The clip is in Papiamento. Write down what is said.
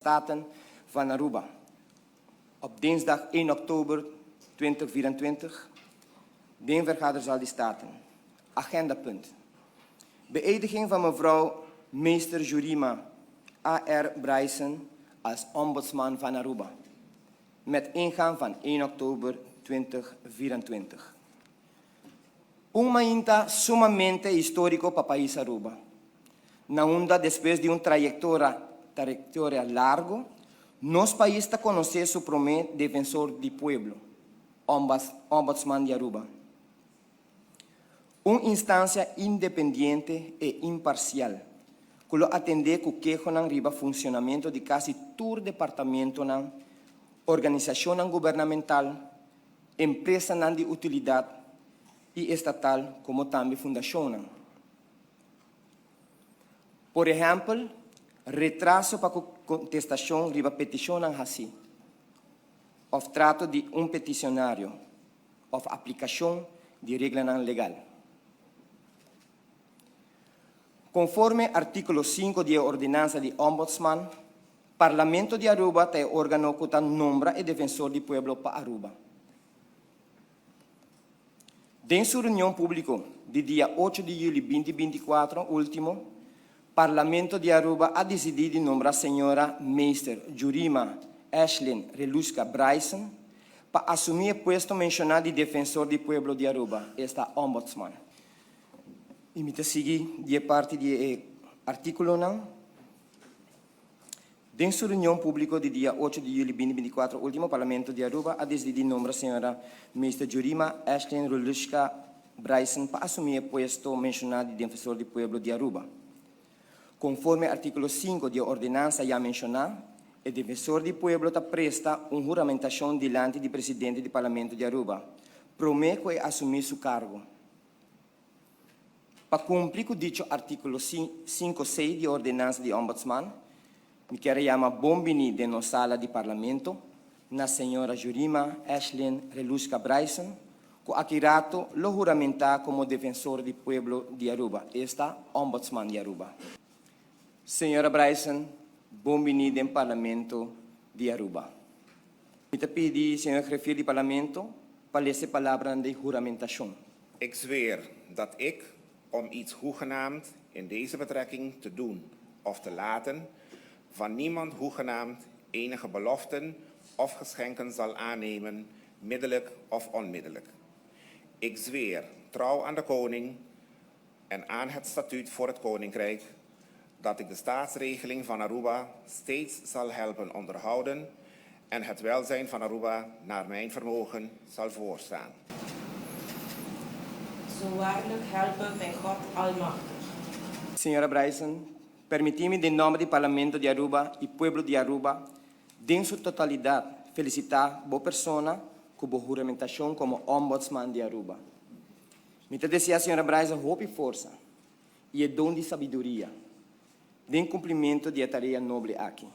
Staten van Aruba op dinsdag 1 oktober 2024 den Vergaderzaal di Staten. Agendapunt. Beëdiging van mevrouw Meester Jurima A.R. Bryson als ombudsman van Aruba met ingang van 1 oktober 2024. Un mainta sumamente historico pa pais Aruba. Na unda despues di un trayectora trayectoria largo, nos pais ta conoce su prome Defensor di Pueblo, Ombudsman di Aruba. Un instancia independiente e imparcial cu lo atende cu kehonan riba funcionamento di casi tur departamentonan, organisacionnan gubernamental, empresanan di utilidad y estatal como tambe fundacionnan. Por ehempel, retraso pa cu contestacion riba peticionnan haci, of trato di un peticionario, of aplicacion di reglanan legal. Conforme articulo 5 di e Ordenansa di Ombudsman, Parlamento di Aruba ta e organo cu ta nombra e Defensor di Pueblo pa Aruba. Den su reunion publico di dia 8 di juli 2024 ultimo, Parlamento di Aruba a dicidi di nombra señora Meester Jurima Ashlyn Reluska Bryson pa asumi e puesto menciona di Defensor di Pueblo di Aruba, esta Ombudsman. Y mi ta sigui di e parti di e articulonan. Den su reunion publico di dia 8 di juli 2024 ultimo, Parlamento di Aruba a dicidi di nombra señora Meester Jurima Ashlyn Reluska Bryson pa asumi e puesto menciona di Defensor di Pueblo di Aruba. Conforme articulo 5 di e ordenansa ya menciona, e Defensor di Pueblo ta presta un huramentacion dilanti di Presidente di Parlamento di Aruba, prome cu e asumi su cargo. Pa cumpli cu dicho articulo 5C di Ordenansa di Ombudsman, mi kier yama bonbini den nos sala di Parlamento na señora Jurima Ashlyn Reluska Bryson, cu aki rato lo huramenta como Defensor di Pueblo di Aruba, esta Ombudsman di Aruba. Señora Bryson, bonbini den Parlamento di Aruba. Mi ta pidi señor Griffier di Parlamento pa lesa e palabranan di huramentacion. Ik zweer dat ik, om iets hoegenaamd in deze betrekking te doen of te laten, van niemand hoegenaamd enige beloften of geschenken zal aannemen, middelijk of onmiddellijk. Ik zweer trouw aan de koning en aan het statuut voor het koninkrijk, dat ik de staatsregeling van Aruba steeds zal helpen onderhouden en het welzijn van Aruba naar mijn vermogen zal voorstaan. Zo waarlijk helpe mij God Almachtig. Señora Bryson, permiti mi den nomber di Parlamento di Aruba y pueblo di Aruba, den su totalidad, felicita bo persona cu bo huramentacion como Ombudsman di Aruba. Mi ta desea señora Bryson hopi forsa y e don di sabiduria den cumplimento di e tarea noble aki.